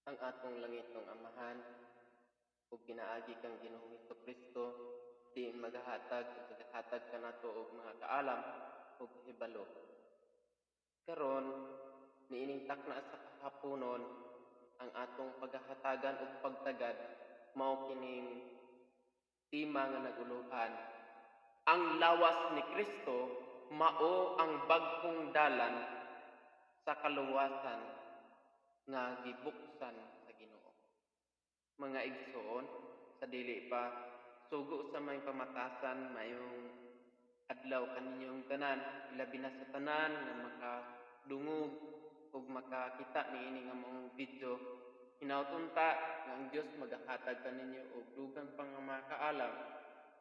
Ang atong langitnong Amahan ug pinaagi kang Ginoong Hesukristo, diin magahatag ug magahatag kanato og mga kaalam ug hibalo. Karon niining takna sa kahaponon, ang atong paghahatagan ug pagtagad mao kining tema nga naguluhan, "Ang lawas ni Kristo mao ang bag-ong dalan sa kaluwasan nga gibuksan sa Ginoo." Mga igsoon, sa dili pa sugo sa may pamatasan, mayong adlaw kaninyong tanan, ilabi na sa tanan nga makadungog ug makakita niini nga maong video. Hinaot unta nga ang Dios magahatag kaninyo og dugang pa nga mga kaalam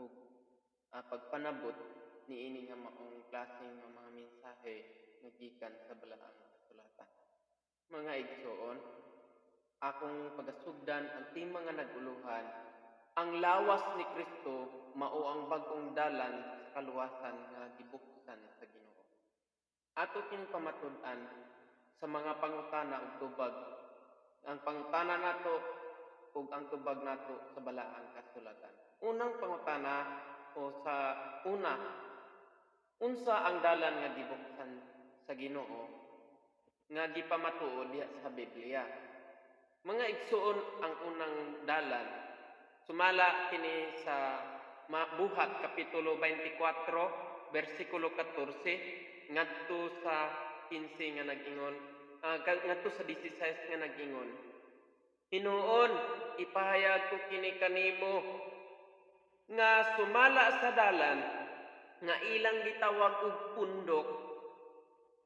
ug pagpanabot niini nga maong klase nga mga mensahe nga gikan sa Balaang Kasulatan. Mga igsoon, akong pagasugdan ang tema nga naguluhan, "Ang lawas ni Kristo mao ang bag-ong dalan sa kaluwasan nga gibuksan sa Ginoo." Ato kining pamatud-an sa mga pangutana ug tubag. Ang pangutana nato ug ang tubag nato sa Balaang Kasulatan. Unang pangutana o sa una, unsa ang dalan nga gibuksan sa Ginoo nga gipamatuod diha sa Biblia? Mga igsuon, ang unang dalan sumala kini sa Buhat kapitulo 24 bersikulo 14 ngadto sa 15 nga nag-ingon, ngadto sa 16 nga nag-ingon, "Hinuon, ipahayag ko kini kanimo nga sumala sa dalan nga ilang gitawag og Pundok,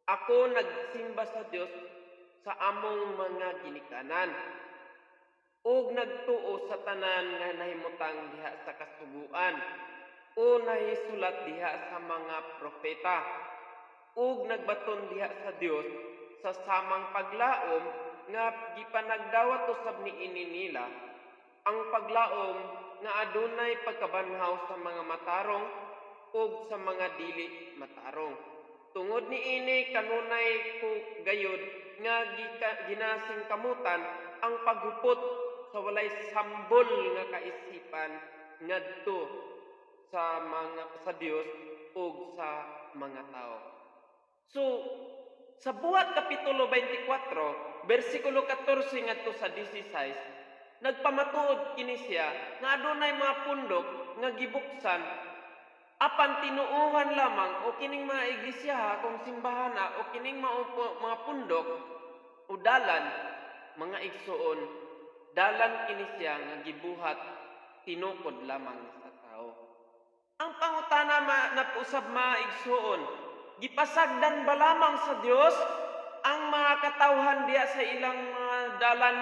ako nagsimba sa Dios sa among mga ginikanan ug nagtuo sa tanan nga nahimutang diha sa Kasuguan o nahisulat diha sa mga propeta, ug nagbaton diha sa Dios sa samang paglaom nga gipanagdawat usab niini nila, ang paglaom nga adunay pagkabanhaw sa mga matarong ug sa mga dili matarong. Tungod niini kanunay ko gayud nga ginasingkamutan ang paghupot sa walay sambol nga kaisipan ngadto sa mga sa Dios ug sa mga tao." So sa Buhat kapitulo 24 bersikulo 14 ngadto sa 16, nagpamatuod kini siya nga adunay mga pundok nga gibuksan, apan tinuohan lamang o kining mga iglesia kung simbahan na o kining mga pundok o dalan, mga igsuon, dalan kini siya nga gibuhat tinukod lamang sa tao. Ang pangutana ma napusab, mga igsuon, gipasagdan ba lamang sa Dios ang mga katawhan diha sa ilang mga dalan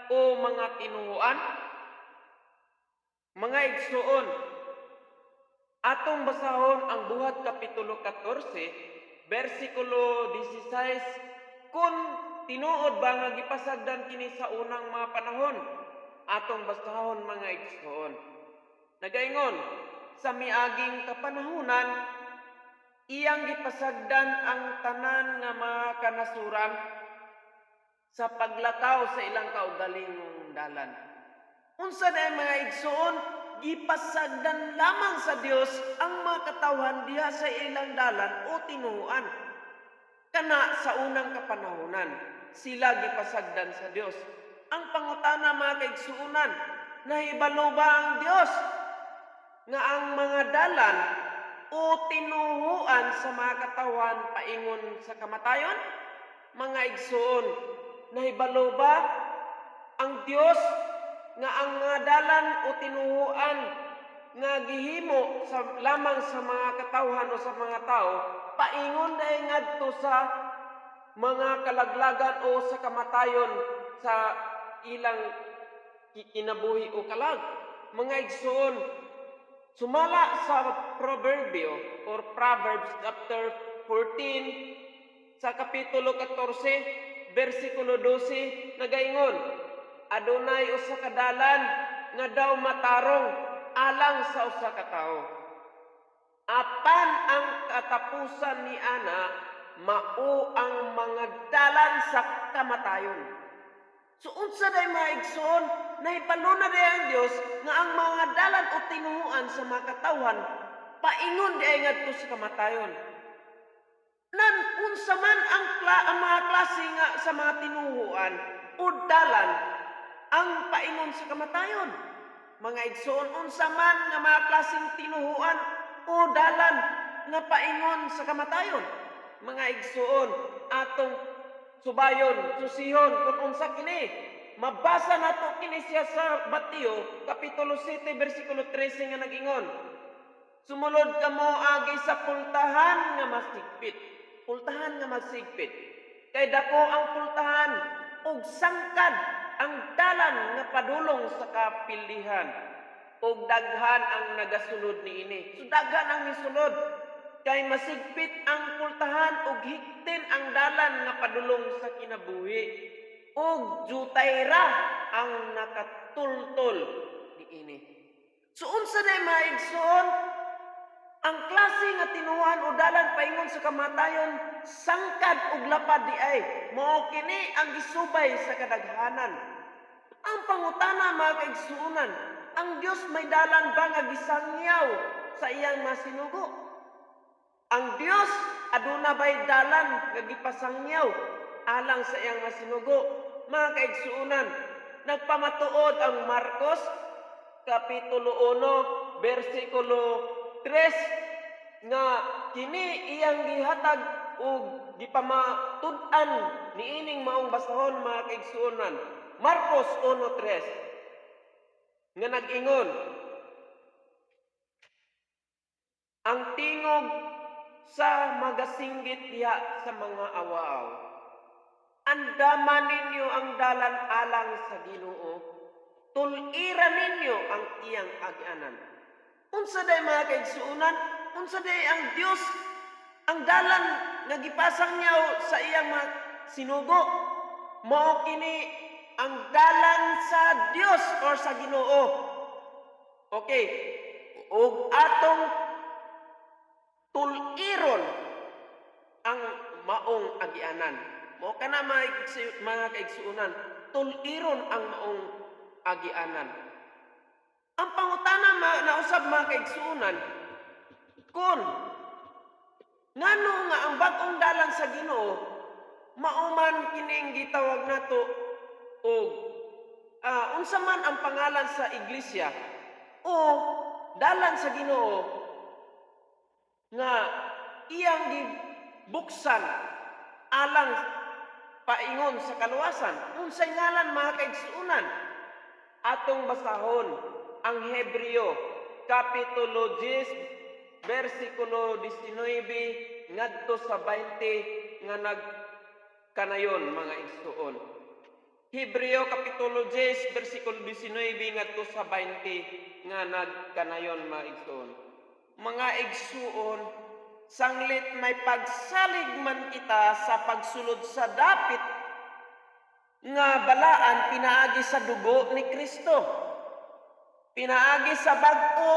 o mga tinuohan? Mga igsuon, atong basahon ang Buhat kapitulo 14 bersikulo 16 kung tinuod ba nga gipasagdan kini sa unang mga panahon. Atong basahon, mga igsuon. Nagaingon, "Sa miaging kapanahunan, iyang gipasagdan ang tanan nga mga kanasuran sa paglakaw sa ilang kaugalingong dalan." Unsa na, mga igsuon, gipasagdan lamang sa Dios ang mga katawhan diha sa ilang dalan o tinuohan. Kana sa unang kapanahonan, sila gipasagdan sa Dios. Ang pangutana, mga kaigsuonan, nahibalo ba ang Dios nga ang mga dalan o tinuhuan sa mga katawan paingon sa kamatayon? Mga igsuon, nahibalo ba ang Dios nga ang mga dalan o tinuhuan nga gihimo sa lamang sa mga katawhan o sa mga tao paingon dahil ngadto sa mga kalaglagan o sa kamatayon sa ilang kinabuhi o kalag? Mga igsoon, sumala sa Proverbio or Proverbs chapter 14 sa kapitulo 14 bersikulo 12, nagaingon, "Adunay usa ka dalan nga daw matarong alang sa usa ka tawo, apan ang katapusan ni ana mao ang mga dalan sa kamatayon." So unsa day, mga igsoon, nahibalo na day ang Dios nga ang mga dalan o tinuhuan sa mga katawhan paingon di ay ngadto sa kamatayon. Nan unsa man ang mga klase nga sa mga tinuhuan o dalan ang paingon sa kamatayon? Mga igsoon, unsa man nga mga klaseng tinuhuan o dalan nga paingon sa kamatayon? Mga igsoon, atong subayon, susihon kung unsa kini. Mabasa nato kini siya sa Mateo kapitulo 7 bersikulo 13 nga nag-ingon: "Sumulod kamo agi sa pultahan nga masigpit." Pultahan nga masigpit. "Kay dako ang pultahan ug sangkad ang dalan nga padulong sa kapildihan, ug daghan ang nagasulod niini." So daghan ang misulod kay masigpit ang pultahan ug hiktin ang dalan nga padulong sa kinabuhi, ug jutay ra ang nakatultol niini. So unsa day, mga igsoon, ang klase nga tinuhan o dalan paingon sa kamatayon? Sangkad ug lapad di ay. Mao kini ang gisubay sa kadaghanan. Ang pangutana, mga kaigsuonan, ang Dios may dalan ba nga gisangyaw sa iyang masinugo? Ang Dios aduna bay dalan nga gipasangyaw alang sa iyang masinugo? Mga kaigsuonan, nagpamatuod ang Marcos kapitulo 1 bersikulo 3 nga kini iyang gihatag ug gipamatud-an niining maong basahon, mga kaigsuonan. Marcos 1:3 nga nag-ingon: "Ang tingog sa magasinggit diha sa mga awaw, 'Andama ninyo ang dalan alang sa Ginoo, tul-ira ninyo ang iyang agianan.'" Unsa day, mga kaigsuonan? Unsa day ang Dios ang dalan nga gipasangyaw sa iyang mga sinugo? Mao kini ang dalan sa Dios or sa Ginoo. Okay. Ug atong tuliron ang maong agianan. Mao kana, mga kaigsuonan, tuliron ang maong agianan. Ang pangutana nausab, mga kaigsuonan, kung ngano nga ang bag-ong dalan sa Ginoo mao man kining gitawag nato og unsa man ang pangalan sa iglesia o dalan sa Ginoo nga iyang gibuksan alang paingon sa kaluwasan? Unsay ngalan, mga kaigsuonan? Atong basahon ang Hebreo kapitulo 10 bersikulo 19 ngadto sa 20 nga nagkanayon, mga igsuon. Hebreo kapitulo 10 bersikulo 19 ngadto sa 20 nga nagkanayon, mga igsuon. Mga igsuon, sanglit may pagsalig man kita sa pagsulod sa dapit nga balaan pinaagi sa dugo ni Kristo, pinaagi sa bag-o,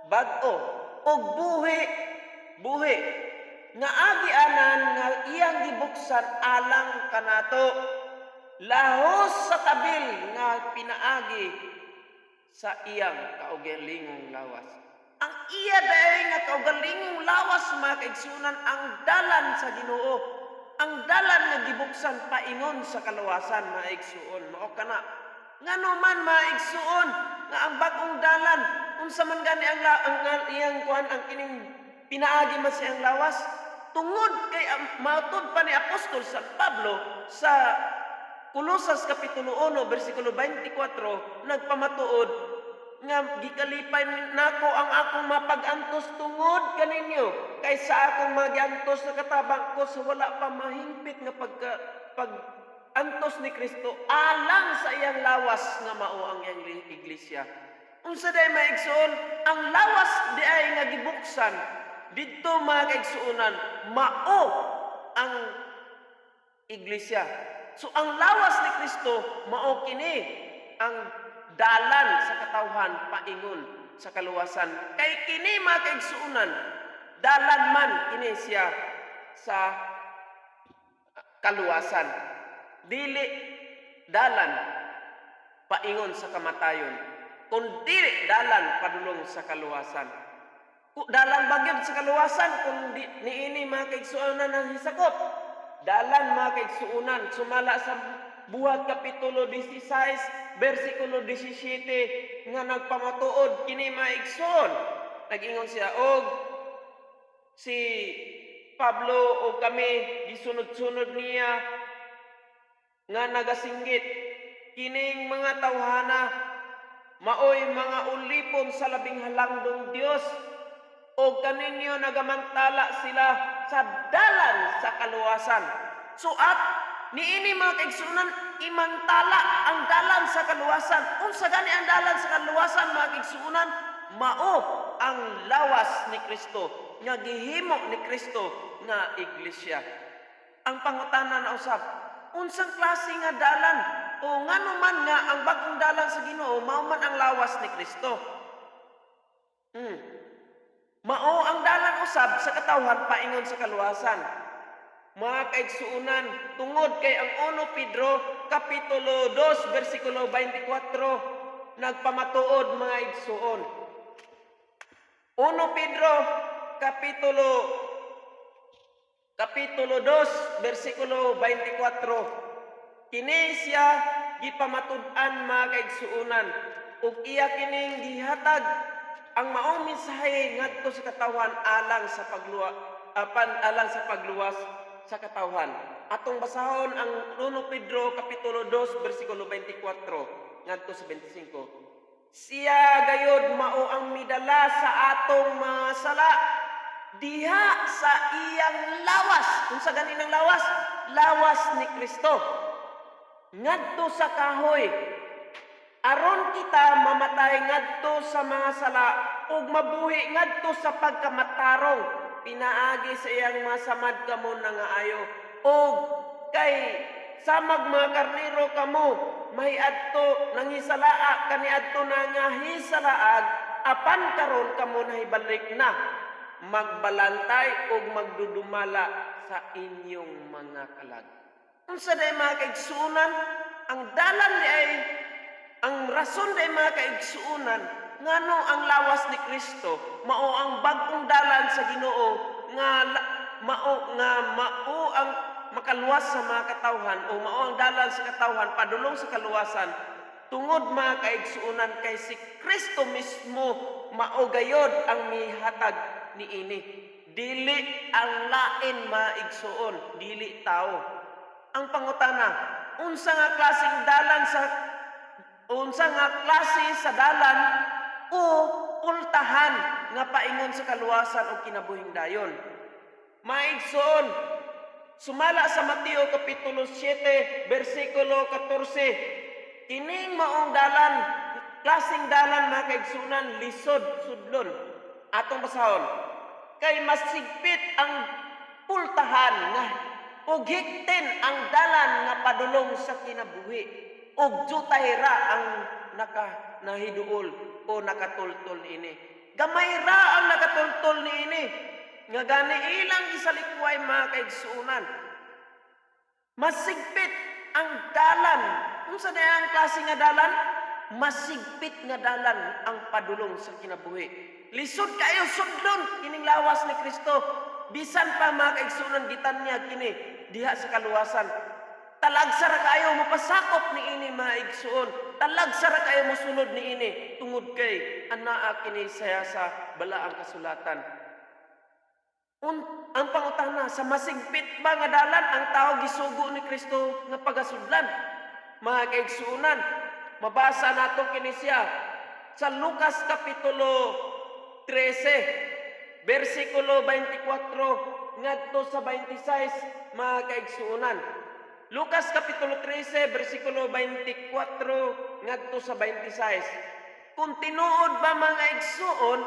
bag-o, ug buhi, buhi nga agianan nga iyang gibuksan alang kanato, lahos sa tabil nga pinaagi sa iyang kaugalingong lawas. Ang iya day nga kaugalingong lawas, mga kaigsunan, ang dalan sa Ginoo. Ang dalan nga gibuksan paingon sa kaluwasan, mga igsuon. Mao kana. Ngano man, mga igsuon, nga ang bag-ong dalan, unsa man gani ang iyang kuan, ang kining pinaagi man sa iyang lawas? Tungod kay matud pa ni Apostol San Pablo sa Kolosas kapitulo 1 bersikulo 24, nagpamatuod nga "Gikalipay nako ang akong mapag-antos tungod kaninyo, kay sa akong magiantos nakatabang ko sa wala pa mahingpit nga pagka pag antos ni Kristo alang sa iyang lawas nga mao ang iyang iglesia." Unsa day, mga igsoon, ang lawas di ay nga gibuksan didto, mga kaigsuonan? Mao ang iglesia. So ang lawas ni Kristo mao kini ang dalan sa katawhan paingon sa kaluwasan. Kay kini, mga kaigsuonan, dalan man kini siya sa kaluwasan. Dili dalan paingon sa kamatayon, kun dili dalan padulong sa kaluwasan. Dalan ba gyud sa kaluwasan kung di, niini, mga kaigsuonan, ang hisakop? Dalan, mga kaigsuonan, sumala sa Buhat kapitulo 16 bersikulo 17 nga nagpamatuod kini, mga igsoon. Nag-ingon siya og si Pablo o kami gisunod-sunod niya nga nagasinggit, "Kining mga tawhana maoy mga ulipon sa Labing Halangdong Dios o kaninyo nagamantala sila sa dalan sa kaluwasan." So at niini, mga kaigsuonan, imantala ang dalan sa kaluwasan. Unsa gani ang dalan sa kaluwasan, mga kaigsuonan? Mao ang lawas ni Kristo nga gihimo ni Kristo nga iglesia. Ang pangutana na usab, unsang klase nga dalan o ngano man nga ang bag-ong dalan sa Ginoo mao man ang lawas ni Kristo? Mao ang dalan usab sa katawhan paingon sa kaluwasan. Mga kaigsuonan, tungod kay ang 1 Pedro kapitulo 2 bersikulo 24 nagpamatuod, mga igsuon. 1 Pedro kapitulo 2 bersikulo 24. Kini siya gipamatud-an, mga kaigsuonan, ug iya kining gihatag ang maong mensahe ngadto sa katawhan alang sa pagluwa apan alang sa pagluwas sa katawhan. Atong basahon ang 1 Pedro kapitulo 2 bersikulo 24 ngadto sa 25. Siya gayod mao ang midala sa atong mga sala diha sa iyang lawas. Unsa gani nang lawas? Lawas ni Kristo. Ngadto sa kahoy aron kita mamatay ngadto sa mga sala ug mabuhi ngadto sa pagkamatarong. Pinaagi sa iyang mga samad kamo nangaayo. Og kay samag mga karnero kamo mahiadto nanghisalaa kaniadto na nga hisalaag, apan karon kamo nahibalik na magbalantay ug magdudumala sa inyong mga kalag. Unsa day, mga kaigsuonan, ang dalan di ay ang rason day, mga kaigsuonan, ngano ang lawas ni Kristo mao ang bag-ong dalan sa Ginoo nga mao ang makaluwas sa mga katawhan o mao ang dalan sa katawhan padulong sa kaluwasan? Tungod, mga kaigsuonan, kay si Kristo mismo mao gayod ang mihatag niini, dili ang lain, maigsuon, dili tao. Ang pangutana, unsa nga klase sa dalan o pultahan nga paingon sa kaluwasan o kinabuhing dayon? Maigsoon, sumala sa Mateo kapitulo 7 bersikulo 14, kining maong dalan, klaseng dalan, mga kaigsunan, lisod sudlon. Atong basahon. Kay masigpit ang pultahan nga ug higtin ang dalan nga padulong sa kinabuhi ug jutay ra ang nahiduol o nakatultol niini. Gamay ra ang nakatultol niini. Nga gani ilang isalikway, mga kaigsuonan. Masigpit ang dalan. Unsa na ang klase nga dalan? Masigpit nga dalan ang padulong sa kinabuhi. Lisod kayo sudlon kining lawas ni Kristo. Bisan pa, mga kaigsuonan, gitanyag kini diha sa kaluwasan. Talagsa ra kayo mapasakop niini, mga igsuon. Talagsa ra kayo mosulod niini tungod kay anaa kini saya sa balaang kasulatan. Ang pangutana, sa masigpit ba nga dalan ang tao gisugo ni Kristo nga pagasudlan? Mga kaigsuonan, mabasa nato kini siya sa Lucas kapitulo 13 bersikulo 24 ngadto sa 26, mga kaigsuonan. Lucas kapitulo 13 bersikulo 24 ngadto sa 26. Kung tinuod ba, mga igsuon,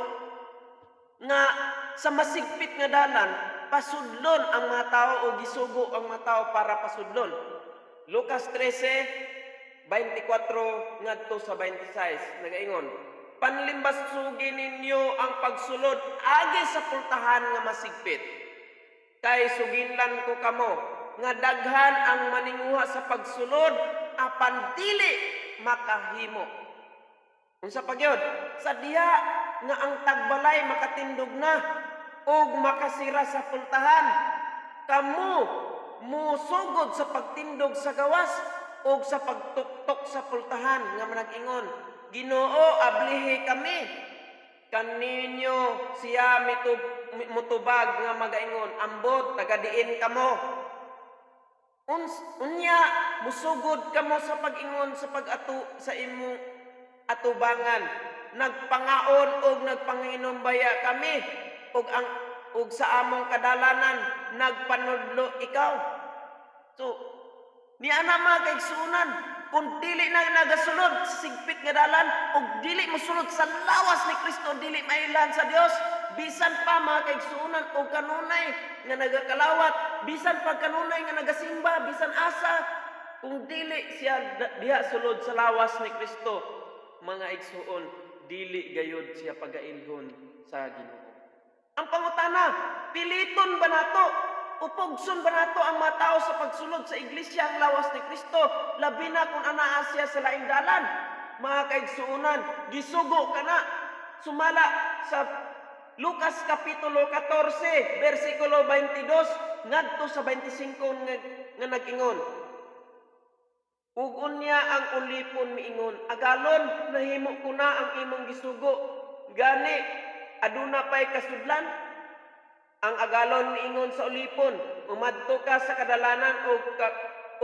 nga sa masigpit nga dalan pasudlon ang mga tao o gisugo ang mga tao para pasudlon? Lucas 13:24 ngadto sa 26 nagaingon, "Panlimbasugi ninyo ang pagsulod agi sa pultahan nga masigpit. Kay suginlan ko kamo nga daghan ang maninguha sa pagsulod apan dili makahimo. Unsa pa gyud? Sa diha nga ang tagbalay makatindog na ug makasira sa pultahan, kamo musugod sa pagtindog sa gawas ug sa pagtuktok sa pultahan nga manag-ingon, "Ginoo, ablihi kami." Kaninyo siya mutubag nga magaingon, "Ambot, taga-diin kamo?" Unya musugod kamo sa pag-ingon sa pag-ato sa imong atubangan, "Nagpangaon og nagpanginom baya kami ug ang ug sa among kadalanan nagpanudlo ikaw." So niana, mga kaigsuonan, kung dili na nagasulod sa sigpit nga dalan ug dili mosulod sa lawas ni Kristo, dili mailhan sa Dios. Bisan pa, mga kaigsuonan, og kanunay nga nagakalawat, bisan pa kanunay nga nagasimba, bisan asa, kung dili siya diha sulod sa lawas ni Kristo, mga igsuon, dili gayod siya pagailhon sa Ginoo. Ang pangutana, piliton ba nato, upugson ba nato ang mga tao sa pagsulod sa iglesia ang lawas ni Kristo, labi na kung anaa siya sa laing dalan? Mga kaigsuonan, gisugo kana sumala sa Lucas Kapitulo 14, versikulo 22 ngadto sa 25 nga nag-ingon, "Ug unya ang ulipon miingon, 'Agalon, nahimo ko na ang imong gisugo. Gani, aduna pa'y kasudlan?' Ang agalon miingon sa ulipon, 'Umadto ka sa kadalanan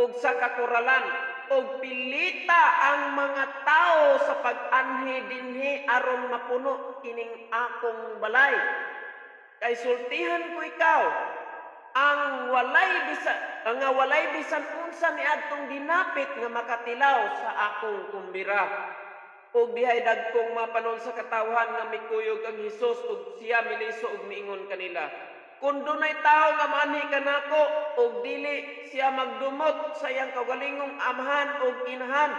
ug sa kakuralan ug pilita ang mga tawo sa pag-anhi dinhi aron mapuno kining akong balay. Kay sultihan ko ikaw, ang nga walay bisan unsa niadtong dinapit nga makatilaw sa akong kumbira.'" Ug dihay dagkong mapanon sa katawhan nga mikuyog ang Hesus ug siya miliso ug miingon kanila, "Kung dunay tawo nga maanhi kanako ug dili siya magdumot sa iyang kaugalingong amahan ug inahan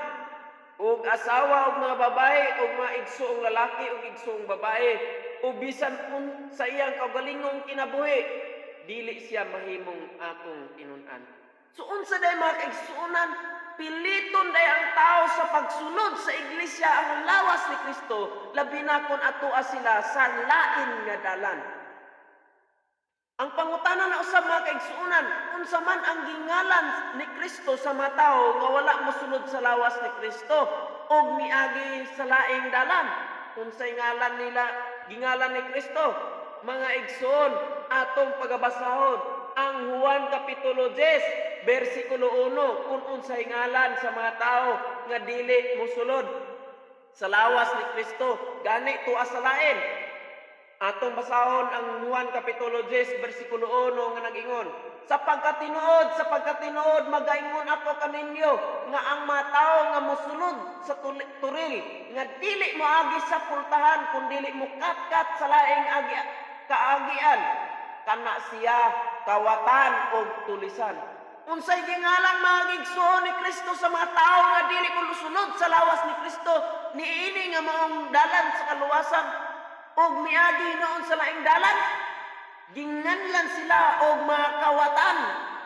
ug asawa ug mga babae ug mga igsoong lalaki ug igsoong babae ug bisan sa iyang kaugalingong kinabuhi, dili siya mahimong akong tinun-an." So unsa day, mga kaigsuonan, piliton day ang tao sa pagsulod sa iglesia ang lawas ni Kristo, labi na kung atoa sila sa lain nga dalan? Ang pangutana na usab, mga kaigsuonan, unsa man ang gingalan ni Kristo sa mga tawo nga wala mosulod sa lawas ni Kristo ug miagi sa laing dalan? Unsay ngalan nila, gingalan ni Kristo? Mga igsoon, atong pagabasahon ang Juan Kapitulo 10 versikulo 1 kung unsay ngalan sa mga tao nga dili mosulod sa lawas ni Kristo, gani tuwa sa lain. Atong basahon ang Juan Kapitulo 10 versikulo 1 nga nag-ingon, Sapagkatinuod, magaingon ako kaninyo nga ang mga tawo nga mosulod sa turil nga dili moagi sa pultahan kun dili mo katkat sa laing agi kaagian, kana siya kawatan og tulisan." Unsay gingalan, mga igsoon, ni Kristo sa mga tawo nga dili mo sulod sa lawas ni Kristo niini nga maong dalan sa kaluwasan ug miagi noon sa laing dalan? Ginganlan sila og mga kawatan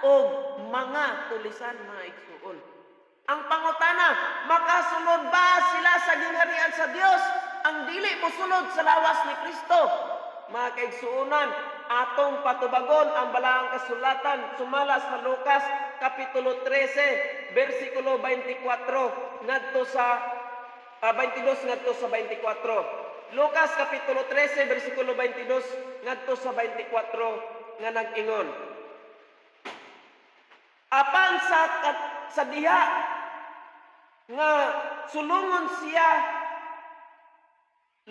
og mga tulisan, mga igsuon. Ang pangutana, makasulod ba sila sa gingharian sa Dios ang dili mosulod sa lawas ni Kristo? Mga kaigsuonan, atong patubagon ang balaang kasulatan sumala sa Lucas Kapitulo 13 versikulo 24 ngadto sa 22 ngadto sa 24. Lucas Kapitulo 13 versikulo 22 ngadto sa 24 nga nag-ingon, Apan sa diha nga sulungon siya.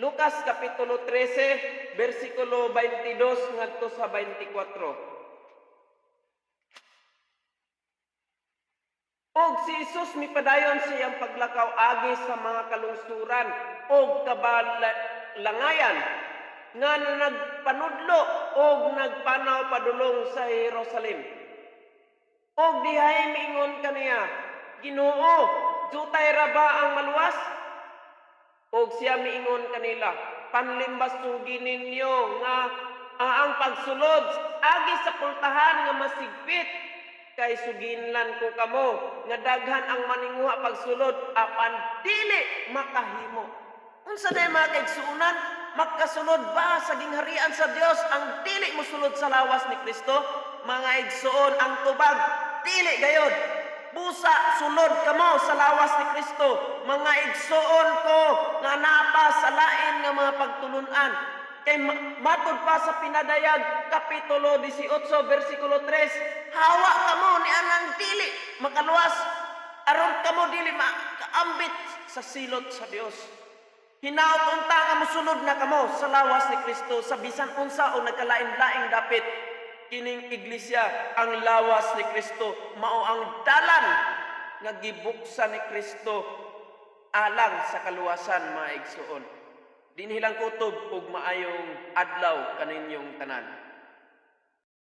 Lucas Kapitulo 13 versikulo 22 ngadto sa 24. Ug si Jesus mipadayon sa iyang paglakaw agi sa mga kalungsuran ug kabalangayan nga nagpanudlo ug nagpanaw padulong sa Jerusalem. Ug dihay miingon kaniya, "Ginoo, jutay ra ba ang maluwas?" Ug siya miingon kanila, "Panlimbasugi ninyo nga ang pagsulod agi sa pultahan nga masigpit. Kay suginlan ko kamo nga daghan ang maninguha pagsulod apan dili makahimo. Unsa day, mga kaigsuonan? Makasulod ba sa gingharian sa Dios ang dili mosulod sa lawas ni Kristo? Mga igsuon, ang tubag, dili gayod. Busa sulod kamo sa lawas ni Kristo. Mga igsuon ko nga naa sa lain nga mga pagtulunan. Kay matud pa sa Pinadayag kapitulo 18 bersikulo 3, hawa kamo ni anang dili makaluwas aron kamo dili makaambit sa silot sa Dios. Hinaot unta nga mosulod na kamo sa lawas ni Kristo sa bisan unsa o nagkalain-laing dapit. Kining iglesia, ang lawas ni Kristo, mao ang dalan nga gibuksan ni Kristo alang sa kaluwasan, mga igsuon. Dinhi lang kutob ug maayong adlaw kaninyong tanan.